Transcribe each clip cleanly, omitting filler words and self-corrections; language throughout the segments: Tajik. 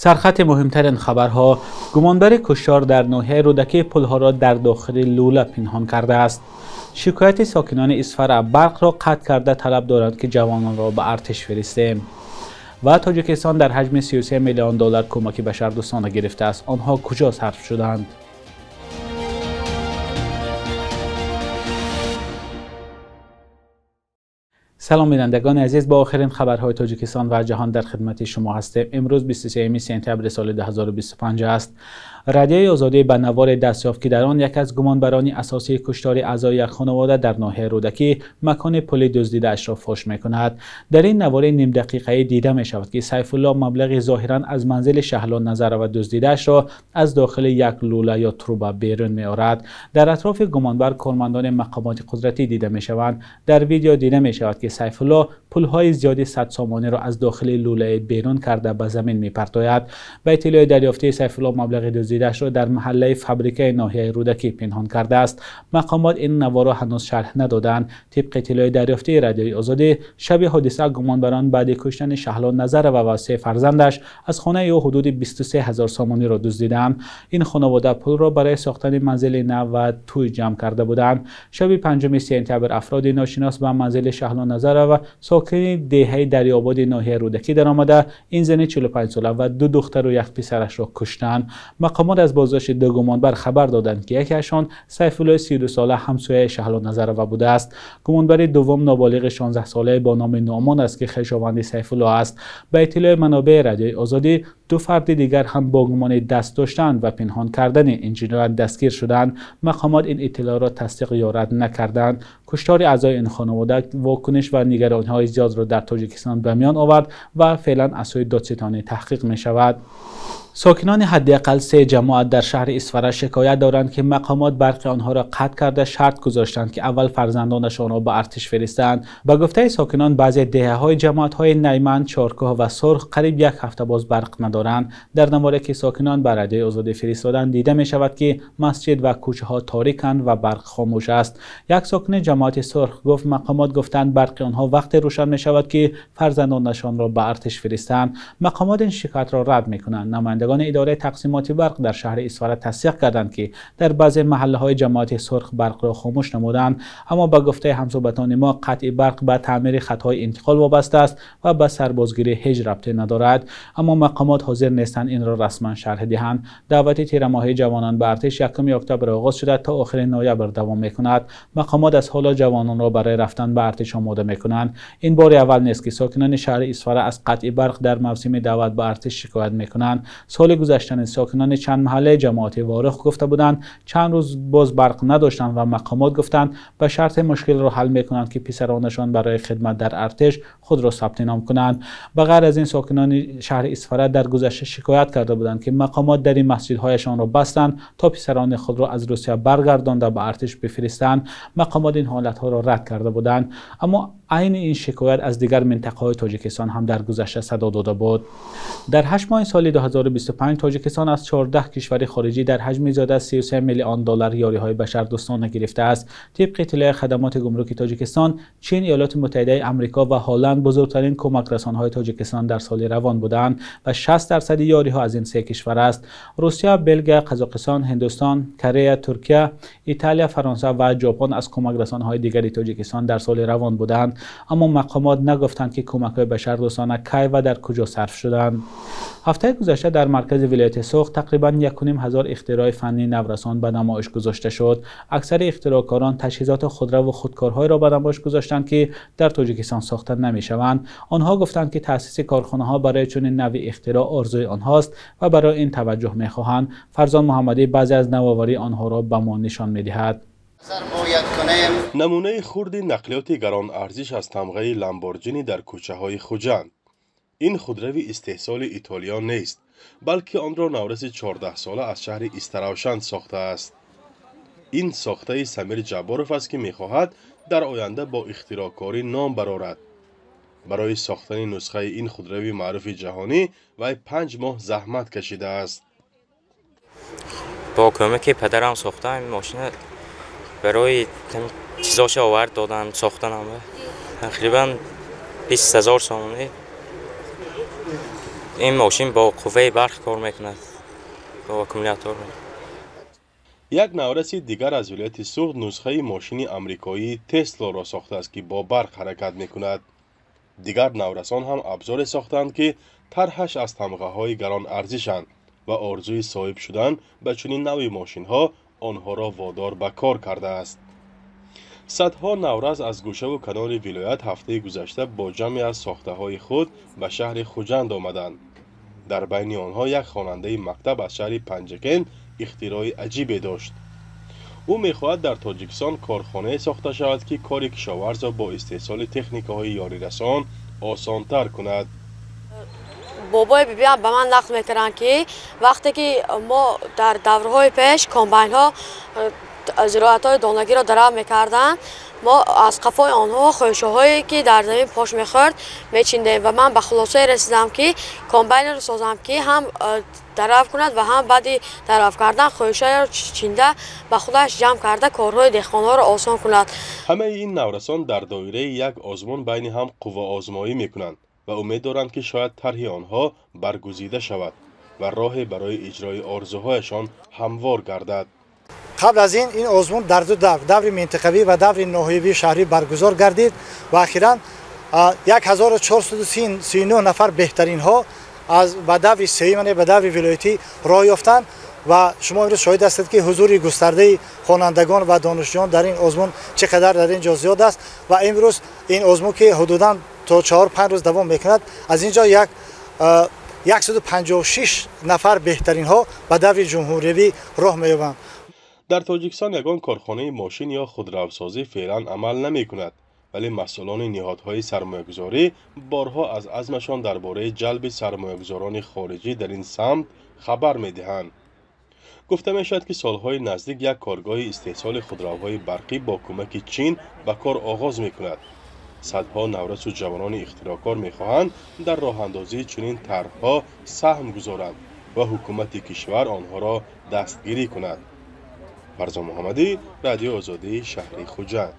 Сархати муҳимтарин хабарҳо: гумонбари куштор дар ноҳияи Рӯдакӣ пулҳоро дар дохили лӯла пинҳон кардааст. Шикояти сокинони Исфара: барқро қатъ карда талаб доранд, ки ҷавононро ба артиш фиристем. Ва Тоҷикистон дар ҳаҷми 33 миллион доллар кӯмаки башардӯстона гирифтааст. Онҳо куҷо сарф шуданд? Салом бинандагони азиз, бо охирин хабарҳои Тоҷикистон ва ҷаҳон дар хидмати шумо ҳастем. Имрӯз 23 сентябри соли 2025 аст. Радиои Озодӣ ба навори даст ёфт, ки дар он яке аз гумонбарони асосии куштори аъзои як хонавода дар ноҳияи Рӯдакӣ макони пули дуздидаашро фош мекунад. Дар ин навори нимдақиқаӣ дида мешавад, ки Сайфулло маблағи зоҳиран аз манзили Шаҳло Назарова дуздидаашро аз дохили як лӯла ё труба берун меорад. Дар атрофи гумонбар кормандони мақомоти қудратӣ дида мешаванд. Дар видео дида мешавад, ки Сайфулло пулҳои зиёди 100 сомониро аз дохили лӯлаи берун карда ба замин мепартояд. Ба иттилои дарёфтии Сайфулло маблағи дуздидаашро дар маҳаллаи фабрикаи ноҳияи Рӯдакӣ пинҳон кардааст. Мақомот ин наворро ҳанӯз шарҳ надоданд. Тибқи иттилои дарёфтии Радиои Озодӣ, шаби ҳодиса гумонбарон баъди куштани Шаҳло Назарова ва се фарзандаш аз хонаи ӯ ҳудуди 23 ҳазор сомониро дуздидаанд. Ин хонавода пулро барои сохтани манзили нав ва тӯй ҷамъ карда буданд. Шаби 5 сентябр афроди ношинос ба манзили Шаҳло Назарова, сокини деҳаи Дарёбоди ноҳияи Рӯдакӣ даромада, ин зани 45 сола ва ду духтару як писарашро куштанд. Мақомот аз боздошти ду гумонбар хабар доданд, ки якеашон Сайфуллои 32 сола ҳамсояи Шаҳло Назарова будааст. Гумонбари дуввум ноболиғи 16 солае бо номи Нуъмон аст, ки хешованди Сайфулло аст. Ба иттилои манобеи Радиои Озодӣ, ду фарди дигар ҳам бо гумони даст доштан ва пинҳон кардани ин ҷиноят дастгир шуданд. Мақомот ин иттилоъро тасдиқ ё рад накарданд. Куштори аъзои ин хонавода вокуниш ва нигарониҳои зиёдро дар Тоҷикистон ба миён овард ва феълан аз сӯи додситонӣ таҳқиқ мешавад. Сокинони ҳадди ақал се ҷамоат дар шаҳри Исфара шикоят доранд, ки мақомот барқи онҳоро қатъ карда шарт гузоштанд, ки аввал фарзандонашонро ба артиш фиристанд. Ба гуфтаи сокинон, баъзе деҳаҳои ҷамоатҳои Найман, Чоркӯҳ ва Сурх қариб як ҳафта боз барқ надоранд. Дар наворе, ки сокинон ба Радиои Озодӣ фиристоданд, дида мешавад, ки масҷид ва кӯчаҳо ториканд ва барқ хомӯш аст. Як сокини ҷамоати Сурх гуфт, мақомот гуфтанд барқи онҳо вақте рӯшан мешавад, ки фарзандонашонро ба артиш фиристанд. Мақомот ин шикоятро рад мекунанд. Намояндагони идораи тақсимоти барқ дар шаҳри Исфара тасдиқ карданд, ки дар баъзе маҳаллаҳои ҷамоати Сурх барқро хомӯш намуданд. Аммо ба гуфтаи ҳамсӯҳбатони мо, қатъи барқ ба таъмири хатҳои интиқол вобаста аст ва ба сарбозгирӣ ҳеҷ рабте надорад. Аммо мақомот ҳозир нестанд инро расман шарҳ диҳанд. Даъвати тирамоҳии ҷавонон ба артиш 1 октябр оғоз шуда то охири ноябр давом мекунад. Мақомот аз ҳоло ҷавононро барои рафтан ба артиш омода мекунанд. Ин бори аввал нест, ки сокинони шаҳри Исфара аз қатъи барқ дар мавсими даъват ба артиш шикоят мекунанд. Соли гузаштани сокинони чанд маҳаллаи ҷамоати Ворух гуфта буданд, чанд рӯз боз барқ надоштанд ва мақомот гуфтанд ба шарти мушкилро ҳал мекунанд, ки писаронашон барои хидмат дар артиш худро сабти ном кунанд. Ба ғайр аз ин, сокинони шаҳри Исфара дар гузашта шикоят карда буданд, ки мақомот дари масҷидҳояшонро бастанд то писарони худро аз Русия баргардонда ба артиш бифиристанд. Мақомот ин ҳолатҳоро рад карда буданд. Аммо айни ин шикоят аз дигар минтақаҳои Тоҷикистон ҳам дар гузашта садо дода буд. Дар 8 моҳи соли 2025 Тоҷикистон аз 14 кишвари хориҷӣ дар ҳаҷми зиёда аз 33 миллион доллар ёриҳои башардӯстона гирифтааст. Тибқи иттилои хадамоти гумруки Тоҷикистон, Чин, Иёлоти Муттаҳидаи Амрико ва Ҳолланд бузургтарин кӯмакрасонҳои Тоҷикистон дар соли равон буданд ва 60% ёриҳо аз ин се кишвар аст. Русия, Белгия, Қазоқистон, Ҳиндустон, Корея, Туркия, Италия, Фаронса ва Ҷопон аз кӯмакрасонҳои дигари Тоҷикистон дар соли равон буданд. Аммо мақомот нагуфтанд, ки кӯмакҳои башардӯстона кай ва дар куҷо сарф шуданд. Ҳафтаи гузашта дар маркази вилояти Суғд тақрибан 1,5 ҳазор ихтирои фаннии наврасон ба намоиш гузошта шуд. Аксари ихтироъкорон таҷҳизоти худраву худкорҳоеро ба намоиш гузоштанд, ки дар Тоҷикистон сохта намешаванд. Онҳо гуфтанд, ки таъсиси корхонаҳо барои чунин навъи ихтироъ орзуи онҳост ва барои ин таваҷҷӯҳ мехоҳанд. Фарзон Муҳаммадӣ баъзе аз навоварии онҳоро ба мо нишон медиҳад. Намунаи хурди нақлиёти гаронарзиш аз тамғаи Ламборҷини дар кӯчаҳои Хуҷанд. Ин худрави истеҳсоли Итолиё нест, балки онро навраси 14-сола аз шаҳри Истаравшан сохтааст. Ин сохтаи Самир Ҷабборов аст, ки мехоҳад дар оянда бо ихтироъкорӣ ном барорад. Барои сохтани нусхаи ин худрави маъруфи ҷаҳонӣ вай 5 моҳ заҳмат кашидааст. Бо кӯмаки падарам сохтам ин мошина. Барои чизоша овард додам, сохтанам. Тақрибан 20 000 сомонӣ Ин мошин бо қувваи барқ кор мекунад, бо аккумулятор. Як навраси дигар аз вилояти Суғд нусхаи мошини амрикоии Теслоро сохтааст, ки бо барқ ҳаракат мекунад. Дигар наврасон ҳам абзоре сохтаанд, ки тарҳаш аз тамғаҳои гаронарзишанд ва орзуи соҳиб шудан ба чунин навъи мошинҳо онҳоро водор ба кор кардааст. Садҳо наврас аз гӯшаву канори вилоят ҳафтаи гузашта бо ҷамъе аз сохтаҳои худ ба шаҳри Хуҷанд омаданд. Дар байни онҳо як хонандаи мактаб аз шаҳри Панҷакент ихтирои аҷибе дошт. Ӯ мехоҳад дар Тоҷикистон корхонае сохта шавад, ки кори кишоварзро бо истеҳсоли техникаҳои ёрирасон осонтар кунад. Бобои бибиам ба ман нақл мекарданд, ки вақте ки мо дар даврҳои пеш комбайнҳо зироатҳои донагиро дарав мекарданд, мо аз қафои онҳо хӯшаҳое ки дар замин пош мехӯрд мечиндем ва ман ба хулосае расидам, ки комбайнро созам, ки ҳам дарав кунад ва ҳам баъди дарав кардан хӯшаро чинда ба худаш ҷамъ карда корҳои деҳқонҳоро осон кунад. Ҳамаи ин наврасон дар доираи як озмун байни ҳам қувваозмоӣ мекунанд ва умед доранд, ки шояд тарҳи онҳо баргузида шавад ва роҳе барои иҷрои орзуҳояшон ҳамвор гардад. Қабл аз ин ин озмун дар ду давр, даври минтақавӣ ва даври ноҳиявии шаҳрӣ баргузор гардид ва ахиран 1439 нафар беҳтаринҳо ба даври сеюм, яъне ба даври вилоятӣ роҳ ёфтанд ва шумо имрӯз шоҳид ҳастед, ки ҳузури густардаи хонандагон ва донишҷӯён дар ин озмун чӣ қадар дар ин ҷо зиёд аст ва имрӯз ин озмун, ки ҳудудан то 4-5 рӯз давом мекунад, аз ин ҷо 156 нафар беҳтаринҳо ба даври ҷумҳуриявӣ роҳ меёбанд. Дар Тоҷикистон ягон корхонаи мошин ё худравсозӣ феълан амал намекунад, вале масъулони ниҳодҳои сармоягузорӣ борҳо аз азмашон дар бораи ҷалби сармоягузорони хориҷӣ дар ин самт хабар медиҳанд. Гуфта мешавад, ки солҳои наздик як коргоҳи истеҳсоли худравҳои барқӣ бо кӯмаки Чин ба кор оғоз мекунад. Садҳо наврасу ҷавонони ихтироъкор мехоҳанд дар роҳандозии чунин тарҳҳо саҳм гузоранд ва ҳукумати кишвар онҳоро дастгирӣ кунад. Фарзон Муҳаммадӣ, Радиои Озодӣ, шаҳри Хуҷанд.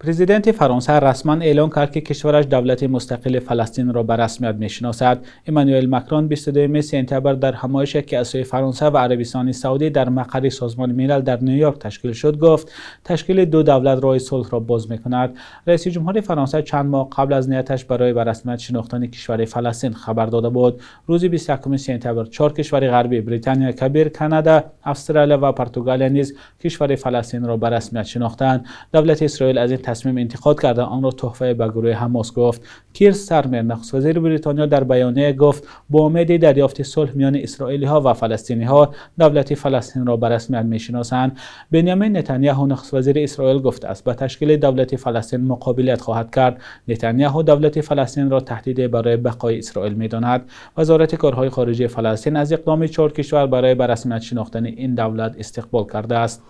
Президенти Фаронса расман эълон кард, ки кишвараш давлати мустақили Фаластинро ба расмият мешиносад. Эммануэл Макрон 22 сентябр дар ҳамоише, ки аз сӯи Фаронса ва Арабистони Саудӣ дар мақарри Созмони Милал дар Нью-Йорк ташкил шуд, гуфт ташкили ду давлат роҳи сулҳро боз мекунад. Раиси ҷумҳури Фаронса чанд моҳ қабл аз нияташ барои ба расмият шинохтани кишвари Фаластин хабар дода буд. Рӯзи 21 сентябр чор кишвари ғарбӣ Британия Кабир, Канада, Австралия ва Португалия низ кишвари Фаластинро ба расмият шинохтанд. Давлати Исроил аз ин тасмим интиқод карда онро туҳфае ба гурӯҳи Ҳамос гуфт. Кир Стармер, нахуствазири Бритониё, дар баёнияе гуфт бо умеди дарёфти сулҳ миёни исроилиҳо ва фаластиниҳо давлати Фаластинро ба расмият мешиносанд. Бенямин Нетаняҳу, нахуствазири Исроил, гуфтааст ба ташкили давлати Фаластин муқобилият хоҳад кард. Нетаняҳу давлати Фаластинро таҳдиде барои бақои Исроил медонад. Вазорати корҳои хориҷии Фаластин аз иқдоми чор кишвар барои ба расмият шинохтани ин давлат истиқбол кардааст.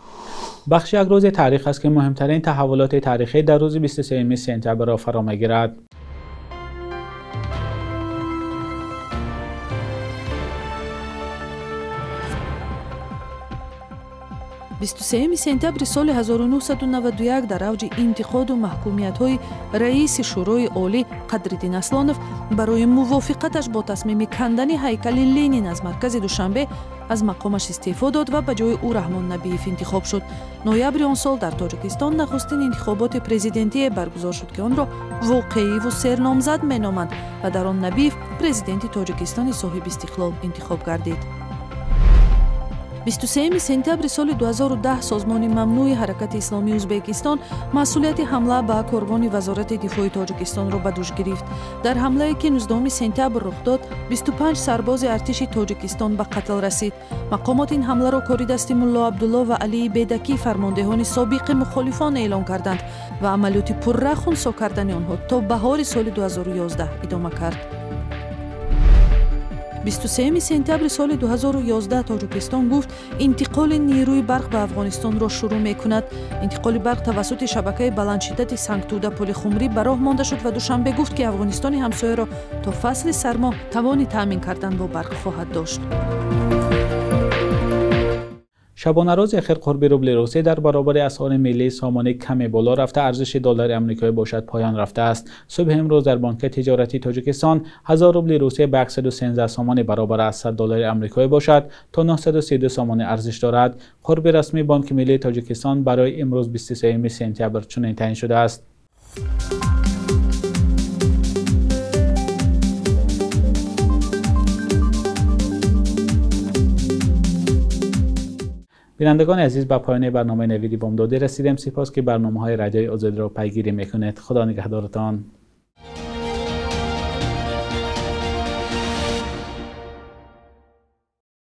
Бахши як рӯзи таърих аст, ки муҳимтарин таҳаввулоти таърихӣ дар рӯзи 23 сентябрро фаро мегирад. 23 сентябри соли 1991 дар авҷи интиқоду маҳкумиятҳои раиси Шӯрои Олӣ Қадриддин Аслонов барои мувофиқаташ бо тасмими кандани ҳайкали Ленин аз маркази Душанбе аз мақомаш истеъфо дод ва ба ҷои ӯ Раҳмон Набиев интихоб шуд. Ноябри он сол дар Тоҷикистон нахустин интихоботи президентие баргузор шуд, ки онро воқеиву серномзад меноманд ва дар он Набиев президенти Тоҷикистони соҳибистиқлол интихоб гардид. 23 сентябри соли 2010 созмони мамнӯи Ҳаракати Исломии Ӯзбекистон масъулияти ҳамла ба корвони Вазорати дифои Тоҷикистонро ба дӯш гирифт. Дар ҳамлае, ки 19 сентябр рух дод, 25 сарбози артиши Тоҷикистон ба қатл расид. Мақомот ин ҳамларо кори дасти Мулло Абдулло ва Алии Бедакӣ, фармондеҳони собиқи мухолифон, эълон карданд ва амалиёти пурра хунсо кардани онҳо то баҳори соли 2011 идома кард. 23 сентябри соли 2011 Тоҷикистон гуфт интиқоли нерӯи барқ ба Афғонистонро шурӯъ мекунад. Интиқоли барқ тавассути шабакаи баландшиддати Сангтуда Пулихумрӣ ба роҳ монда шуд ва Душанбе гуфт, ки Афғонистони ҳамсояро то фасли сармо тавони таъмин кардан бо барқ хоҳад дошт. Шабонарӯзи охир қурби рубли Русия дар баробари асъори миллии сомонӣ каме боло рафта, арзиши доллари амрикоӣ бошад поён рафтааст. Субҳи имрӯз дар Бонки тиҷоратии Тоҷикистон 1000 рубли Русия ба 113 сомонӣ баробар аст, 100 доллари амрикоӣ бошад то 932 сомонӣ арзиш дорад. Қурби расмии Бонки миллии Тоҷикистон барои имрӯз 23 сентябр чунин таъин шудааст. Бинандагони азиз, ба поёни барномаи Навиди Бомдодӣ расидем. Сипос, ки барномаҳои Радиои Озодиро пайгирӣ мекунед. Худо нигаҳдоратон.